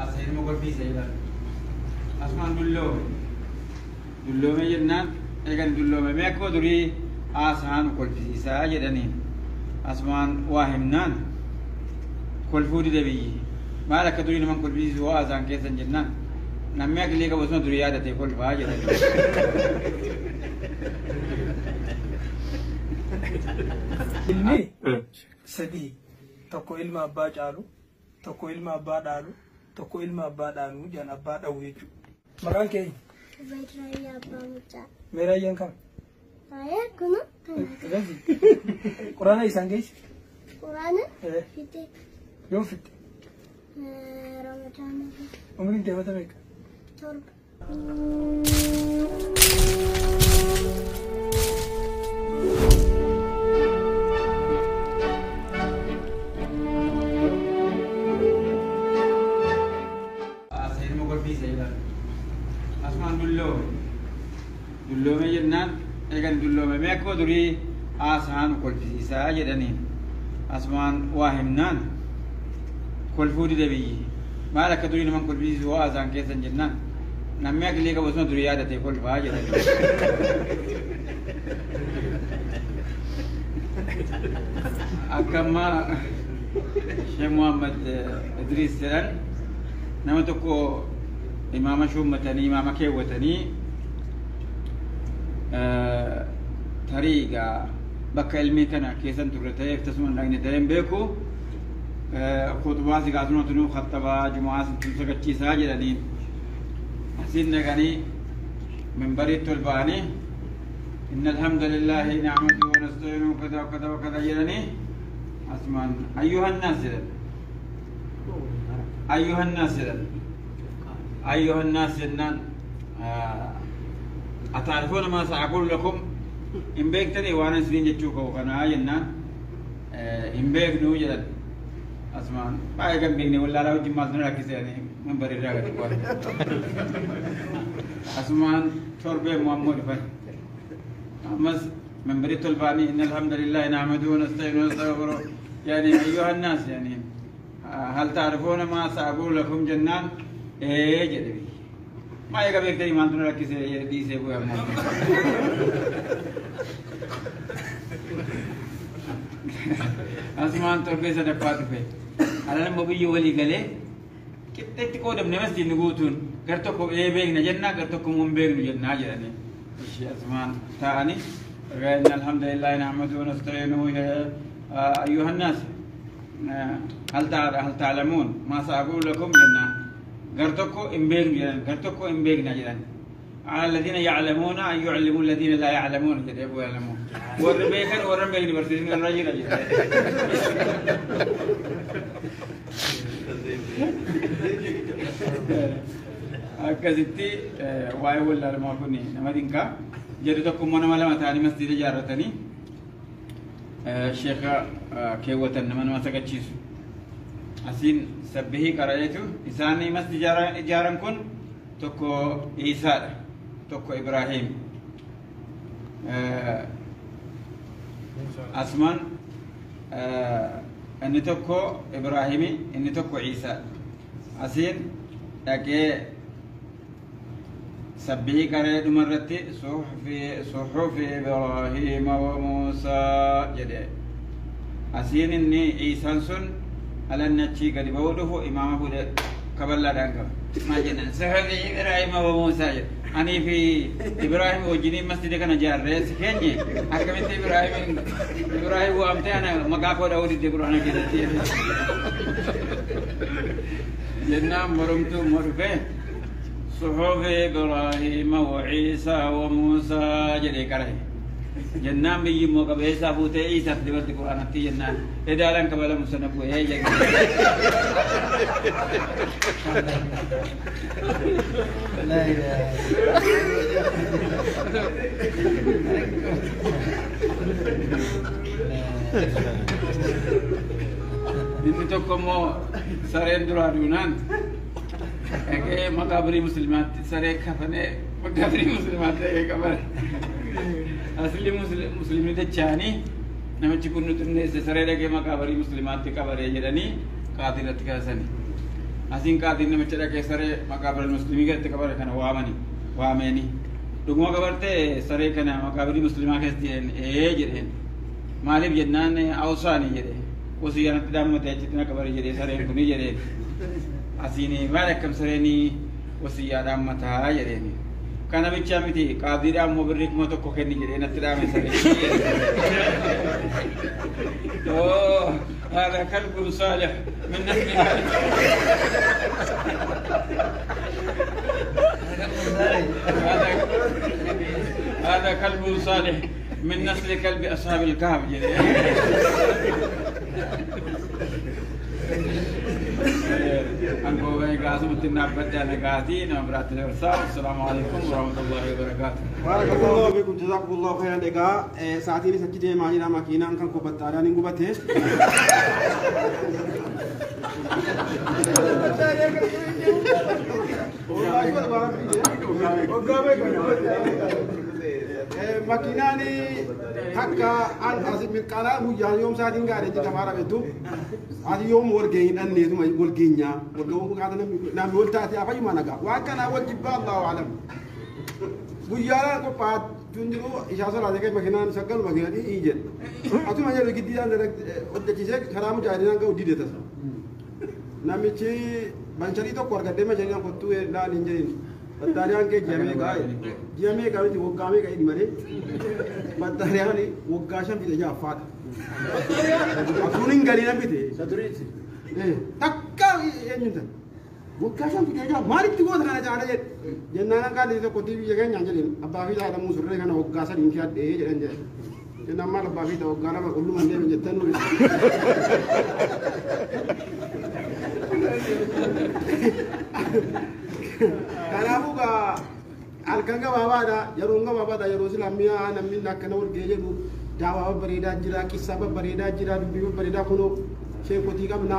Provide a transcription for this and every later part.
Aseen kolfiisa jedhan. Asumaan dulloome. Dulloome jennaan eegan dulloome mee akkuma durii haasa'aan kolfisiisaa jedhaniin. Asumaan waa himnaan kolfuu dide biyyi. Maal akka durii naman kolfisiisu waa haasa'an keessan jennaan. Namni aqlii qabu osuma durii yaadatee kolfaa jedhanii. Ilmi sadii tokko ilma abbaa caalu, tokko ilma abbaa dhaalu, tokko ilma abbaa dhaanu jedhan abbaa dhawu jechuudha. Maqaan kee eenyu? Ubayd Raayyaa Abbaa Mucaa. Mee raayyaan kam? Raayyaa kun kana. Akkasii. Quraana isaan geesse? Quraana fixe. Yoom fitte? Ramadaana. Umriin kee mata meeqa? 7. Aseen kolfiisa jedhan. Asumaan dulloome. Dulloome jennaan eegan dulloome mee akkuma durii haasa'aan kolfisiisaa jedhaniin. Asumaan waa himnaan kolfuu dide biyyi. Maal akka durii naman kolfisiisu waa haasa'an keessan jennaan. Namni aqlii qabu osuma durii yaadatee kolfaa jedhanii. Akka ammaa Sheekh Muhammad Idris jedhan nama tokko imaama shuummatanii imaama keewwatanii tarii egaa bakka ilmii kana keessan turre ta'eef tasuma hin dhaqne ta'ee hin beeku. Khutbaa si gaasuma tunuu khattabaa jumu'aa sin sagachiisaa jedhaniin. Asiin dhaqanii minbariitti ol ba'anii inna alhamdulillahi na'maduhu wa nasta'iinuhu kaza wa kaza wa kaza jedhanii asumaan ayyuhan naas jedhan. Ayyuhan naas jedhan. Ayyuhan naas jennaan ataarifuuna maa sa'aqulu lakum hin beektanii waan isiniin jechuu qabu kanaa jennaan hin beeknuu jedhan. Asumaan baay'ee kan beekne wallaalaa wajjin maaltu na rakkise jedhanii minbarii irraa gadi bu'an. Asumaan torbee immoo ammoo dhufan. Ammas minbariitti ol ba'anii inna alhamdulillahi na'maduhu wa nasta'iinuhu wa nastaghfiruh yani ayyuhan naas yani hal ta'rifuuna maa sa'aqulu lakum jennaan ee jedhe biyyi. Maa eega beektanii maaltu na rakkise jedhe dhiisee bu'e ammoo. Asumaan torbee sadaffaa dhufe. Alaan immoo biyyi walii galee qixxeetti qoodamne masjiidni guutuun gar tokko ee beekna jennaa gar tokko immoo hin beeknu jennaa jedhanii. Ishee asumaan taa'anii inna alhamdulillahi nahmaduhu wa nasta'iinuhu ayyuhan naas hal ta'lamuun maa sa'aqulu lakum jennaan gar tokko hin beeknu jedhan gar tokko hin beekna jedhan. على الذين يعلمون أن يعلموا الذين لا يعلمون كده يبغوا يعلمون والربيكن والربيكن برسلين الرجل akkasitti waa'ee wallaalummaa kun nama dinqaa jedhu tokko immoo nama lama ta'anii masjiida ijaarratanii sheeka keewwatan nama nama sagachiisu. Asiin sabbihii qara'eetu isaanii masjiida ijaaran kun tokko Iisaadha tokko Ibrahiim. Asumaan inni tokko Ibrahiimi inni tokko Iisaadha. Asiin dhaqee sabbihii qara'ee dhumarratti suhufi Ibrahiima wa Muusaa jedhe. Asiin inni Iisaan sun alanni achii gadi ba'uu dhufu imaama fuudhee kaballaadhaan qaba. Maal jennaan suhufi Ibrahiima wa Muusaa jedhe. Anii fi Ibrahiim wajjiniin masjida kana ijaarree si keenye akkamitti Ibrahiim waamtee ana maqaa koo dha'uu didde Quraana keessatti jedhe. Jennaan moromtuu immoo dhufee suhufi Ibrahiima wa Iisaa wa Muusaa jedhee qara'e. Jennaan biyyi immoo qabeessaa fuutee Iisaaf dibatti Quraanatti jennaan edaalaan kabalamu sana bu'ee jedhe. Inni tokko immoo sareen duraa duunaan dhaqee maqaabirii musliimaatti saree kafanee maqaabirii musliimaatti dhaqee qabare. Asli musliimni dacha'anii namichi kun nu xinneesse saree dhaqee maqaabirii musliimaatti qabaree jedhanii qaatii irratti kaasanii. Asiin qaatiin namicha dhaqee saree maqaabira muslimii keessatti qabare kana waamani waameeni. Dhuguma qabartee saree kana maqaabirii muslimaa keessatti jedheen ee jedheen. Maaliif jennaan awsaanii jedhe. Wasiyyaanatti dhaammatee achitti na qabare jedhee sareen kuni jedheen. Asiin maal akkam sareenii wasiyyaa dhaammataa jedheen. Kana bichaa miti qaadiidhaan immoo birrii 1000 kenni jedhee natti dhaame sareen. Oh, هذا كلب صالح من نسل هذا كلب صالح من نسل كلب أصحاب الكهف. السلام عليكم ورحمة الله وبركاته. بارك الله فيكم جزاكم الله خيرا. إيقا ساعتين سجدة معنا ماكينة أنكن كوبت على نجوبته. Makiinaan akka an asi mirqaanaa guyyaan yoom sa'aatiin gaadhe jedha faara beektu ati yoom wal geenye dhanneetuma wal geenyaa wal ga'uu kaata namni wal taate afayyuma nagaa waan kanaa wal jibbaa Allahu alam guyyaadhaan qophaa'aa jiru ishaa salaatee kee makiinaan saggalu makiinaan ii jedhe atuma jedhu giddiidhaan hojjechiisee karaa mujaahidinaan ga'u dide tasa namichi bancharii tokko argadhee banchariidhaan kottuu laan hin jedhin. Battariyaan kee ji'a meeqa miti waggaa meeqa inni malee battariyaan waggaa 5 fide ja'affaadha. Atuun hin galiin bite. Takka eenyuun tan waggaa 5 fide ja'a maalitti goota kana caala jedhe jennaan kan tokko biyya keenyaan jedheen abbaa fi haadha muusurree kana waggaa 3 kiyadhee jedhan jedhe jennaan maal abbaa fi waggaa 2 qullumaan deemen jettan nuyi. Kanaafuu halkan gabaabaadha yeroon gabaabaadha yeroo islaamiyaa namni akkana wal ga'ee jedhu daawaa babbareedaa jira qissaa babbareedaa jira dubbii babbareedaa kunoo sheekotii qabna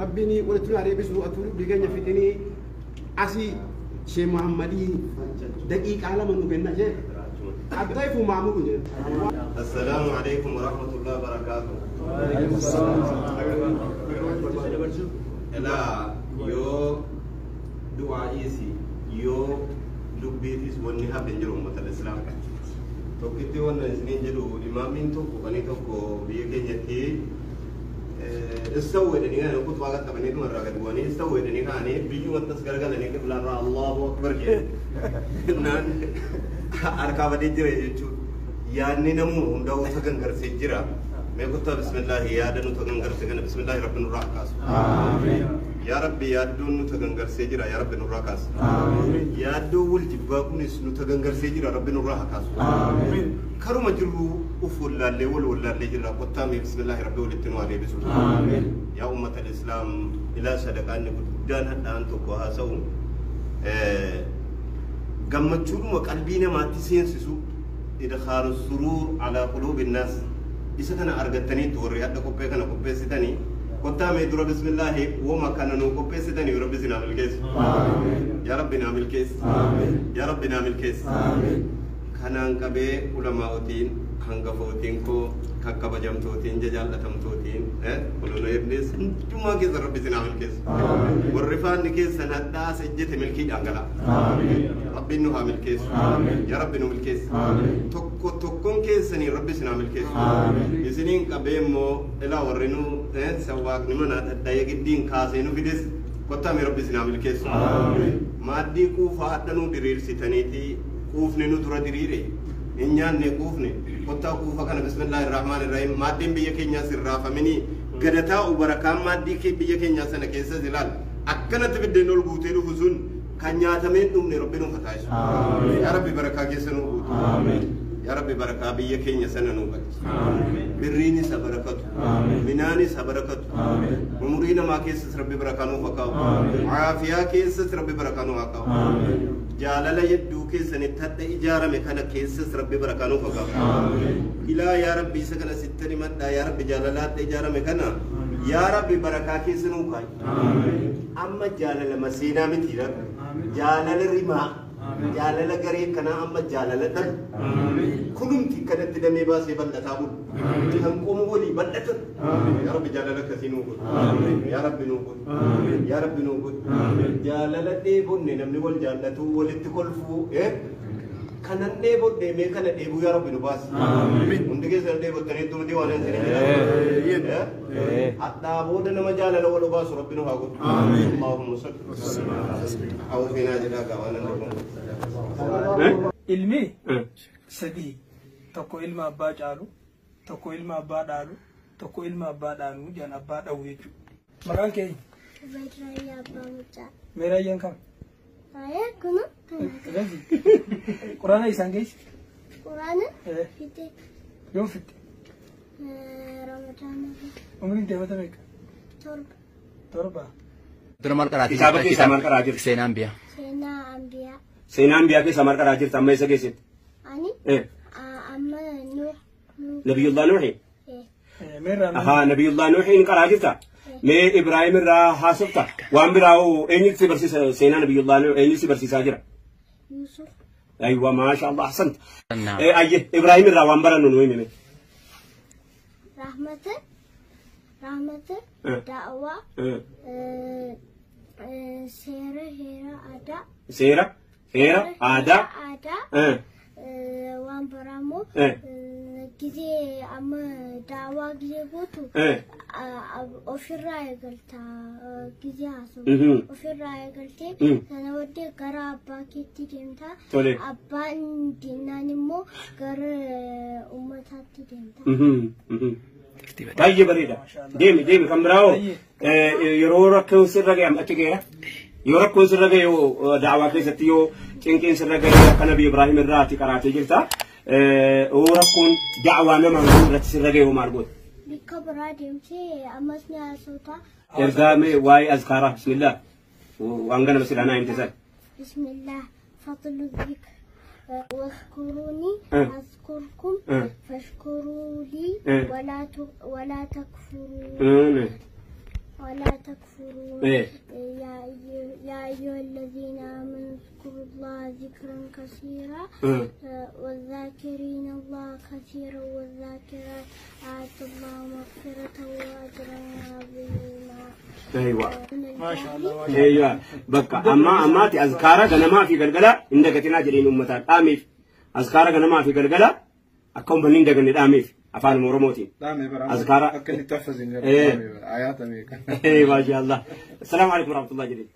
rabbiin walitti nu adeemsisu atuu dubbii keenya fixinii asii shee Muhammadii daqiiqaa 2 nu kenna jee adda ifu maamuu kun jedhe. Assalaamu alaikum wa rahmatullahi wa barakaatuh. Ilaa yoo du'aa'iisi yoo dubbiitis wanni hafe hin jiru uummata islaam. Tokkitti wanna isiniin jedhu imaamiin tokko qanii tokko biyya keenyatti istawuu jedhanii kan kutubaa qaqqabanii dhuma irraa gad bu'anii istawuu jedhanii ka'anii biyyumatti as garagalanii qiblaarraa Allahu Akbar jedhe. Naan harkaa badee jira jechuudha. Yaadni namuu hundaa'uu tagangarsee jira. Mee kuttaa bismillaahi yaada nu tagangarse kana bismillaahi rabbi nurraa kaasu. Yaa Rabbi yaaddoon nu tagangarsee jira yaa Rabbi nurraa kaasu. Yaaddoo wal jibbaa kunis nu tagangarsee jira Rabbi nurraa kaasu. Karuma jirru uf wallaallee wal wallaallee jirra kottaa mee bismillaahi rabbi walitti nu adeebisu. Yaa uummata islaam ilaa sadaqaanni guddaan hadhaan tokko haasa'u gammachuudhuma qalbii namaatti seensisu idkhaalu suruur alaa quluubi nnaas isa kana argattaniitu warri hadha qophee kana qopheessitanii kottaa mee dura bismillaahi woma kana nuu qopheessitanii rabbi sinaa milkeessu. Yaa Rabbi naa milkeessi. Yaa Rabbi naa milkeessi. Kanaan qabee ulamaa'otiin hangafootiin koo kakkabajamtootiin jajaallatamtootiin koloneernis hundumaa keessa rabbi sinaa milkeessu. Warri faanni keessan hadhaas ejjete milkiidhaan gala. Rabbiin nu haa milkeessu. Yaa Rabbi nu milkeessi. Tokko tokkoon keessanii rabbi sinaa milkeessu. Isiniin qabee immoo ilaa warri nu sawwaaqni mana dhadhaya giddiin kaasee nu fides kottaa mee rabbi sinaa milkeessu. Maaddii quufaa hadha nu diriirsitaniiti quufni nu dura diriire. Hin nyaanne quufne kottaa quufa kana bismillaahi rahmaani rahiim maaddiin biyya keenyaa sirraafamanii gadataa barakaan maaddii biyya keenyaa sana keessas ilaal akkanatti biddeen ol guutee dhufu sun kan nyaatamee hin dhumne rabbi nu hataayisu. Yaa Rabbi barakaa keessa nu guutu. Yaa Rabbi barakaa biyya keenya sana nu galchi. Birriin isa barakatu. Minaan isa barakatu. Umurii namaa keessas rabbi barakaa nuuf haa kaa'u. Caafiyaa keessas rabbi barakaa nuuf haa kaa'u. Jaalala hedduu keessanitti hadha ijaarame kana keessas rabbi barakaa nuuf haa kaa'u. Ilaa yaa Rabbi isa kana sitti himadhaa yaa Rabbi jaalala hadha ijaarame kana yaa Rabbi barakaa keessa nuuf kaa'i. Amma jaalala maseenaa miti jaalala rimaa. Jaalala garee kanaa amma jaalala dhalu. Kunumti kanatti damee baasee bal'ataa bulu. Kan qomo walii bal'atan. Yaa Rabbi jaalala akkasii nuu godhu. Yaa Rabbi nuu godhu. Yaa Rabbi nuu godhu. Jaalala dheebonne namni wal jaallatu walitti kolfuu. Kanan dheebodhe mee kana dheebuu yaa Rabbi nu baasi. Hundi keessan dheebottanii tumti waan hin jedhin. Hadhaa booda nama jaalala wal baasu Rabbi nu haa godhu. Allahumma salli. Awwafinaa jedhaa gaa waan hin. Ilmi sadii, tokko ilma abbaa caalu, tokko ilma abbaa dhaalu, tokko ilma abbaa dhaanu jedhan abbaa dha'u jechuudha. Maqaan kee? Ubayd Raayyaa Abbaa Mucaa. Mee raayyaan kam? Raayyaa kun kana. Akkasii. Quraana isaan geesse? Quraana fixe. Yoom fitte? Ramadaana. Umriin teewwata meeqa? 7. 7. Dura maal qaraatii Kitaaba keessaa maal qaraa jirti? Seenaa Ambiyaa. Seenaa Ambiyaa. Seenaa Ambiyaa keessaa maal qaraa jirti amma isa keessatti? Ani amma Nuh. Nabiyullah Nuuhi. Meerraa. Ahaa, Nabiyullah Nuuhi ni qaraa jirta? Mee Ibraahim irraa haasofta? Waan biraa hoo eenyutu si barsiisa seenaa Nabiyullah Nuuhi eenyutu si barsiisaa jira? Yusuf. Aywa maasha Allah ahsant. Ayye Ibraahim irraa waan barannu nu himi. Rahmata. Rahmata. Da'waa. Seera heera aadaa. Seera heera aadaa. Aadaa. Waan biraammoo gizee amma daawaa gizee gootu ofirraa eegalta gizee haasa'u. Ofirraa eegaltee sana booddee gara abbaa keetti deemta. Abbaan deemnaan immoo gara uummataatti deemta. Baay'ee bareeda. Deemi deemi kan biraa hoo yeroo rakkoon sirra ga'e achi ga'eera. Yoo rakkoon sirra ga'e yoo daawaa keessatti yoo cinqiin sirra ga'e akka Nabi Ibraahim irraa ati qaraatee jirta. Yoo rakkoon daawaa nama irratti sirra ga'e hoo maal goota? Bakka biraa deemtee ammas ni haasofta. Ergaa mee waa'ee azkaaraa bismillah waan ganama silaa naa himte sana. Bismillah fadlu dhikr. واذكروني أذكركم فاشكروا لي ولا تكفرون ولا تكفرون. يا أيها الذين آمنوا اذكروا الله ذكرا كثيرا والذاكرين الله كثيرا والذاكرات أعد الله مغفرة وأجرا عظيما. أيوة ما شاء الله. أيوة بقى أما أماتي أذكارا غنما في غلغلة عندك تناجرين أمتان آميف أذكارا غنما في غلغلة أكون بنين دغني آميف أفعل مرموتي أذكارا أكل تحفظ إيه. آيات أمريكا. إيه ما شاء الله. السلام عليكم ورحمة الله جديد.